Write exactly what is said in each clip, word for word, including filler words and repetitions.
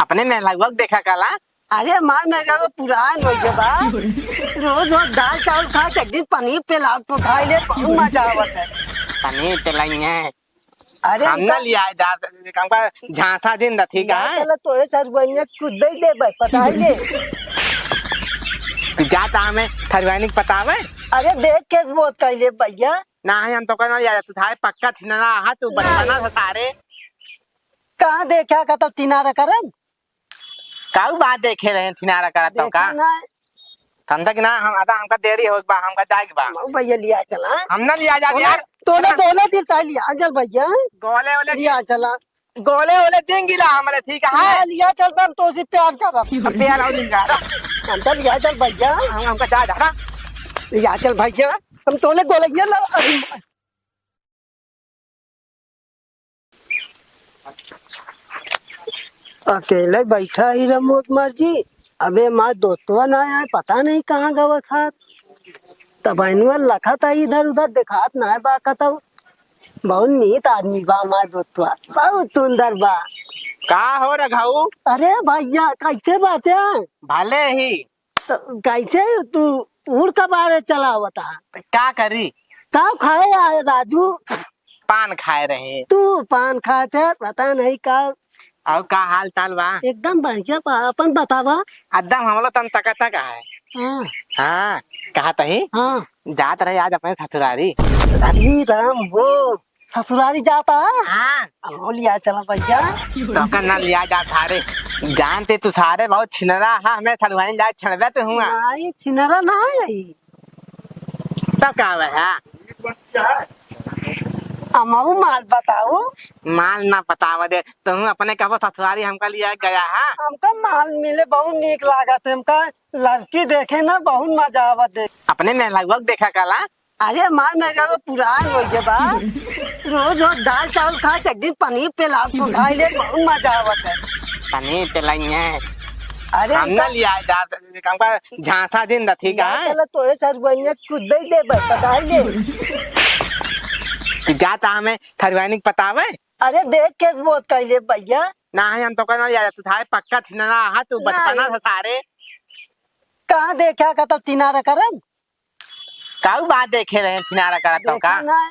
अपने मेहलवा के देखा काला। अरे मार मेहलवा पुरान होइ गया बा। रोज रोज दाल चावल खा के एक दिन पनीर पेला तो खाई ले, बहुत मजा आवत है। पनीर पेलाइए। अरे हम ना उनका लिया जात, हमका झांसा दिन दा, ठीक है? चला तोरे चार बनिया कुछ दे दे भाई, पटाई ले। तू जाता हमें थरवानी के पटावे? अरे देख के बहुत कहले भैया। नाही, हम तो कहना लिया जात, तू थारे पक्का छिनरा हा, तू बचपना से सारे। कहाँ देखा का तो तिनारा करन? काऊ बात देखे रहे, थिनारा करत तो देखा का? ना। समझा कि ना, हम, अदा हमका देरी होत बा, हमका जाए के बा। मऊ भैया लिया चला। हम ना लिया जात तोला, यार। तोला, ना। तोला दिल ताई लिया चल भैया। गोले ओले लिया चला। गोले ओले दिन गिला हमरे, ठीक है? लिया, लिया चल बा, हम तोसी प्यार करब। अब प्यार और दिन जा। हमका लिया चल भैया। हम, हमका जा, जा। लिया चल भैया। हम तोले गोलैया ला, अरे। अकेले बैठा ही रमोद मर्जी। अबे माँ दोस्तवा ना आए, पता नहीं कहाँ गवा था। तब अनुआ लखा था इधर उधर देखात ना है बा कतौ। बहुत नीत आदमी बा माँ दोस्तवा, बहुत सुंदर बा। का हो रघाऊ? अरे भैया कैसे बात है? भले ही। तो कैसे तू उड़ का बारे चला हुआ था? का करी? का खाए आए राजू? पान खाए रहे। तू पान खाए थे, पता नहीं का। और का हाल चाल बा? एकदम बढ़िया बा, अपन बतावा। एकदम हम लोग तन तक तक है। हाँ। हाँ, कहा तही? हाँ। जात रहे आज अपने ससुरारी। अरे राम हो, ससुरारी जाता है? हाँ। अब हो लिया चला भैया। तो का ना लिया जाता रे। जानते तू सारे बहुत छिनरा है, हमें सड़ुआइन जाए छड़बे तो हुआ। नहीं, छिनरा ना है यही। तब का हुआ है? अमाऊ माल बताओ। माल ना बतावा दे, तुम अपने कबो ससुरारी हमका लिया गया है? हमका माल मिले बहुत नीक लागत है, हमका लड़की देखे ना बहुत मजा आवत है। अपने मेहलवा के देखा काला। अरे मार मेहलवा पुरान होइ गया बा। रोज रोज दाल चावल खा के एक दिन पनीर पेला तो खाई ले, बहुत मजा आवत है। पनीर पेलाइए। अरे हम ना उनका लिया जात, हमका झांसा दिन दा, ठीक है? चला तोरे चार बनिया कुछ दे दे भाई, पटाई ले। कि जाता हमें थरवानी के पटावे? अरे देख के बहुत कहले भैया। नाही, हम तो कहना लिया जात, तू थारे पक्का छिनरा हा, तू बचपना नहीं। से सारे। कहाँ देखा का तो तिनारा करन? काऊ बात देखे रहे, किनारा करत हो देखा का? ना।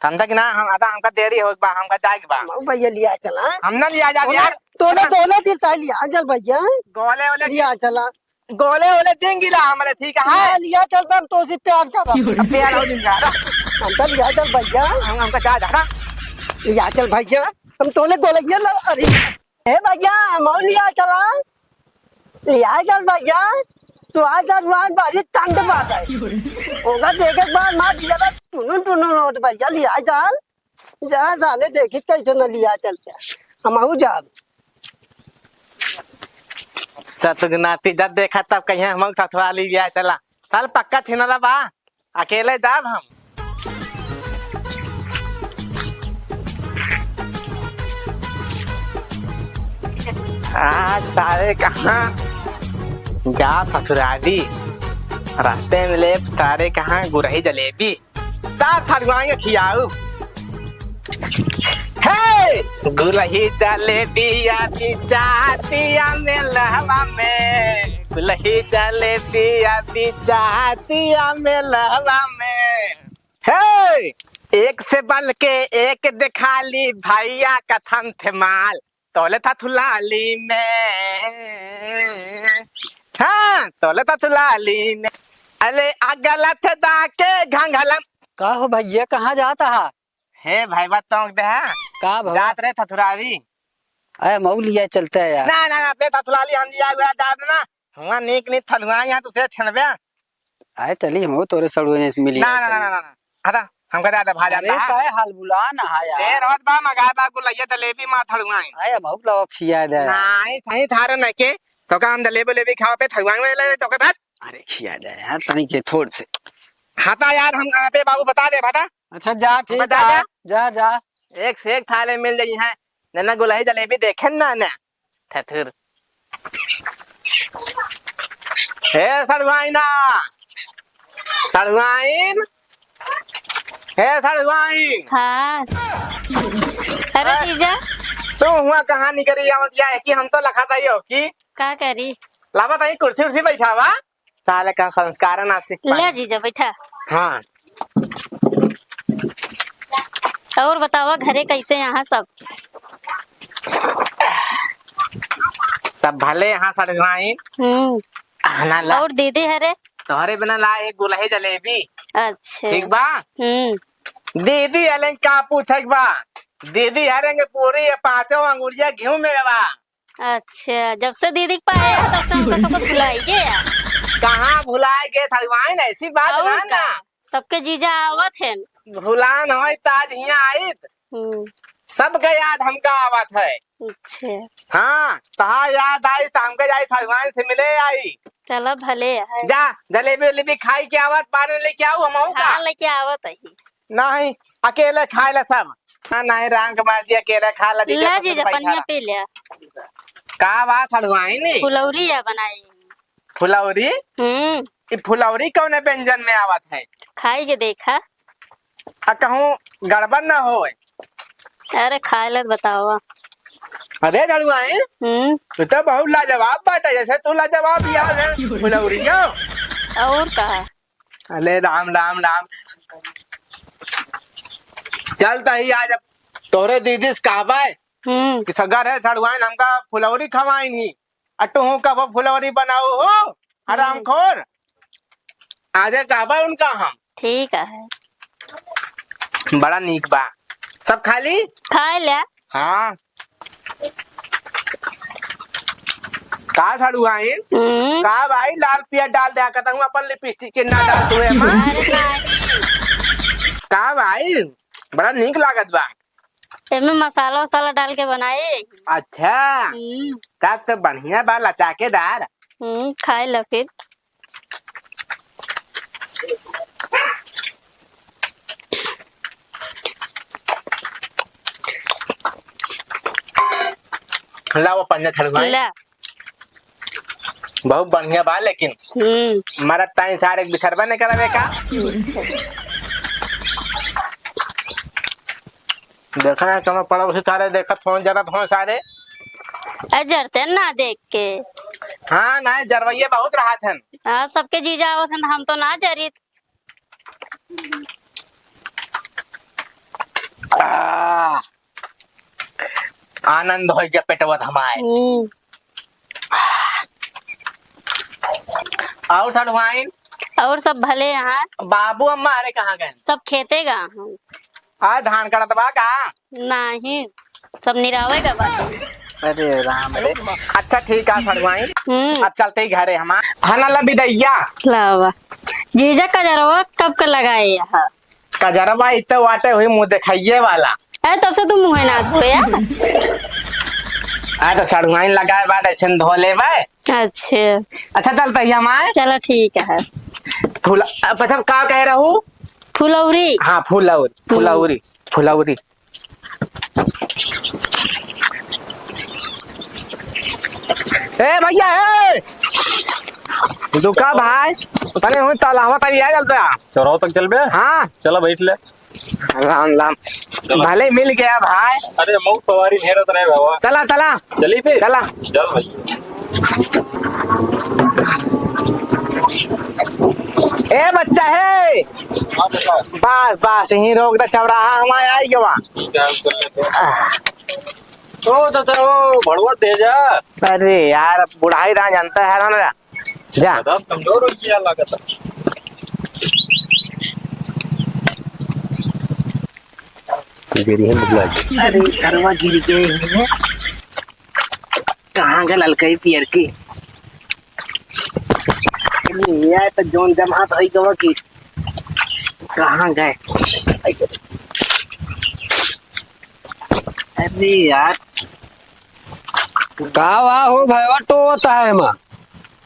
समझा कि ना, हम, अदा हमका देरी होत बा, हमका जाए के बा। मऊ भैया लिया चला। हम ना लिया जात तोला, यार। तोला, ना। तोला दिल ताई लिया चल भैया। गोले ओले लिया चला। गोले ओले दिन गिला हमरे, ठीक है? लिया, लिया चल बा, हम तोसी प्यार करब। अब प्यार और दिन जा रहा। हमका लिया चल भैया। हम, हमका जा, जा रहा। लिया चल भैया, हम तोले गोलैया ला, अरे। ए भैया, मऊ लिया चला। लिया चल भैया, तू आ चल, वहाँ बड़ी ठंड बात है। ओका देखे के बाद मार दिया था, टुनुन टुनुन होत भैया, लिया चल। जा साले, देखित कैसे न लिया चलते। हमहू जाब। सतगुनाती जब देखा तब कहिया हमहू ससुराली लिया चला। साल पक्का छिनरा बा। अकेले जाब हम। आज सारे कहाँ जा ससुराली, रास्ते में ले सारे कहाँ गुरही जलेबी, ता थरुआई खियाऊ। हे! गुलही जलेबिया बिचातिया मेलवा में, गुलही जलेबिया बिचातिया मेलवा में। हे! एक से बल के एक दिखाली भैया कथन थे माल, तोले था थुलाली में। हाँ, तोले था थुलाली में। अरे अगला थे दा के घंघलम। का हो भैया, कहाँ जाता है? हे भाई, बात तोंक दे, हाँ? का भवा? जात रहे थथुरावी। अरे, मऊ लिया चलते है यार। ना, ना, ना, बे थथुराली हम लिया हुआ जात ना। हुआ नीक नीक थलुआ यहाँ तुसे छनबे। अरे, चली, हम तोरे सड़ुए से मिली ना, आई ना, ना, चली। ना, ना, ना। हटा, हमका ज्यादा भा अरे, जाता है। काहे हाल बुला ना है यार? ए, रोज बा मगा बा गुलैया जलेबी मा थलुआ है। अरे, मऊ लाओ खिया दे। नहीं, सही थारे नहीं के। तो का हम जलेबी लेबी खाओ पे थलुआ में ले तो के बात। अरे, खिया दे यार, तनी के थोड़ से। हटा यार, हम यहाँ पे बाबू बता दे, बता। अच्छा, जा, ठीक बता है, दे। जा, जा। एक से एक थाले मिल जाई हैं। नन्ना गुलाही जलेबी देखे ना, ना। थथुर। हे सड़वाइना। सड़वाइन। हे सड़वाइन। हाँ। अरे ए। जीजा। तू हुआ कहाँ निकरी आवत या है कि हम तो लखा ताई हो कि का करी? लावा ताई कुर्सी उर्सी बैठावा। साले का संस्कार ना सीख पाए। ले जीजा बैठा। हाँ। और बतावा घरे कैसे यहाँ सब? सब भले यहाँ सड़वाइन। हम्म। आना ला। और दीदी हरे? तोहरे बिना ला एक गुलही जलेबी। अच्छा। ठीक बा? हम्म। दीदी हलें का पूछे के बा? दीदी हरेंगे पूरी ये पाँचों अंगुरिया घिउ में बा। अच्छा, जब से दीदी के पाए है, तब से हमका सबको भुलाइए है। कहाँ भुलाए गए, थड़वाइन, ऐसी बात और ना, का? ना। सबके जीजा आवत हैं। भुलान होई त आज हियाँ आइत। हम्म। सबके याद हमका आवत है। अच्छा। हाँ, तहा याद आई त हमके जाई थड़वाइन से मिले आई। चला भले है। जा, जलेबी उलेबी खाई के आवत, बाद में लेके आऊ हमहू का? हाँ, लेके आवत है। नहीं, अकेले खाए ला सब। हाँ, नहीं, राम के मर्जी, अकेले खा ला, जीजा ले सब जीजा, बैठा पनिया रहा। पी ले। का बात हलवाई नी? फुलौरी या बनाई। फुलौरी? हम्म। ई फुलौरी कौने व्यंजन में आवत है? खाई के देखा। आ कहूँ गड़बड़ न होए। अरे, खाए ला बतावा। अरे, हलवाई, हम्म। तू तो बहुत लाजवाब बाटे, जैसे तू लाजवाब यार है, फुलौरी हो। और का? अरे राम, राम, राम। चल तही आज अब तोहरे दीदी से कहबे हम्म। कि सगर है सड़ुआइन हमका फुलौरी खवाइन ही। अ तू हूँ कबो फुलौरी बनाऊ हो, हम्म। हरामखोर। आजे कहबे उनका हम। ठीक है। बड़ा नीक बा। सब खा ली? खा लिया। हाँ। का झाड़ू आई? हम्म। का भाई, लाल पियर डाल दे, कहता हूँ अपन लिपस्टिक के ना डाल तू एमा। अरे नहीं। का भाई, बड़ा नीक लागत बा। एमे मसाला उसाला डाल के बनाए। अच्छा। हम्म। का तो बढ़िया बा, लचाकेदार। हम्म, खाए ला फिर। लाओ पंजा झाड़ू आई। ला। बहुत बढ़िया बा, लेकिन हम्म। मरद ताई सारे बिसरबा नहीं करावे का? अच्छा। देखा ना, कमा पड़ा उसी सारे देखत हो, जरत हो सारे। ए, जरते ना देख के। हाँ, ना, जरवैया बहुत रहत हन। हाँ, सबके जीजा आवत हन, हम तो ना जरित। आह, आनंद होइ गया पेटवा हमार। हम्म। और सड़वाइन? और सब भले यहाँ। बाबू अम्मा अरे कहाँ गए? सब खेते गा हम। आज धान कटत बा का? नहीं, सब निरावे का बाटे। अरे राम रे। अच्छा ठीक है सड़वाइन। हम्म। अब चलते ही घरे हमार। हना ला बिदैया। लावा। जीजा कजरवा कब का लगाए यहाँ? कजरवा इ तो वाटे हुई मुँह देखाइए वाला। अरे तब से तू मुँह ना धोया। आ तो सड़ुआइन लगाए बाद ऐसे न धो लेबे। अच्छा। अच्छा चल तहिया माए। चलो ठीक है। फुला-, अब अच्छा का कह रहू? फुलौरी। हाँ फुलौरी, हम्म। फुलौरी, फुलौरी। ए भैया, ए! दुका भाई, तने हुई तलावा तरी आ जलता। चौराहा तक चलबे? हाँ। चला बैठ ले। राम राम। चला। भले मिल गया भाई। अरे मऊ सवारी मेहनत रहे बाबा। चला, चला। चली फिर? चला। चल भाई। ए बच्चा हे। हाँ, बता। बस, बस, यहीं रोक दे, चौराहा हमारे आई गवा। ठीक है, हम कर लेते हैं। आह। ओ, तो, तो, ओ, भड़ुआ दे जा। अरे यार, अब बुढ़ाई रहा, जानता है ना मेरा। जा। दादा, कमजोर हो गया लागत है। गिरी है, बुला के। अरे, सरवा गिर गए हैं। कहाँ गए ललकई पियर की? ये तो जोन जमात होई गवा की। कहाँ गए? अरे यार। का वा हो भैया, टोवत है एमा?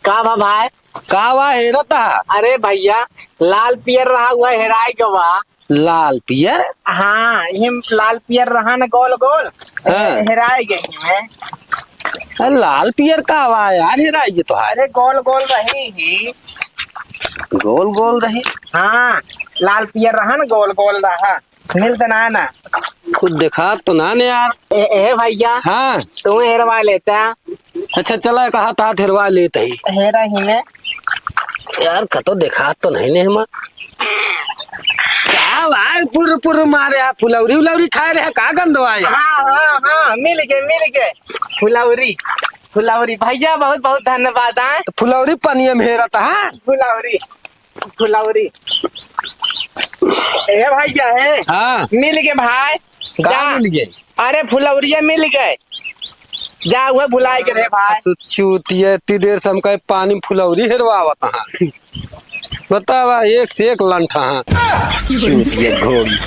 का बा भाई? का वा हेरत है? अरे भैया, लाल पियर रहा हुआ हेराई गवा। लाल पियर? हाँ, ये लाल पियर रहा न गोल गोल, हाँ। हेराई गई है। अरे लाल पियर का वा यार, हेराई गई तो है। अरे गोल गोल रही ही। गोल गोल रही? हाँ, लाल पियर रहा न गोल गोल रहा। मिलत ना ना। कुछ देखात तो ना ने यार। ए, ए भैया। हाँ। तू हेरवा लेता। अच्छा चला, कहा था हेरवा लेत ही। हेरा ही में। यार कतो देखात तो नहीं ने हमा। का भाई पुर पुर मारे, आप फुलौरी उलौरी खाए रहे, का गंदवा है? हाँ, हाँ, हाँ, मिल गए, मिल गए। फुलौरी, फुलौरी। भैया बहुत बहुत धन्यवाद आए। तो फुलौरी पनिया में हेरत हा? फुलौरी, फुलौरी। ए भैया है। हाँ। मिल गए भाई। का जा। मिल गए? अरे फुलौरिया मिल गए। जा, वह भुलाई के रहे भाई। ससुर चूतिया, इतनी देर से हमका पानी में फुलौरी हेरवावत हा। बतावा, एक से एक लंठा हा। चूतिया घोड़ी।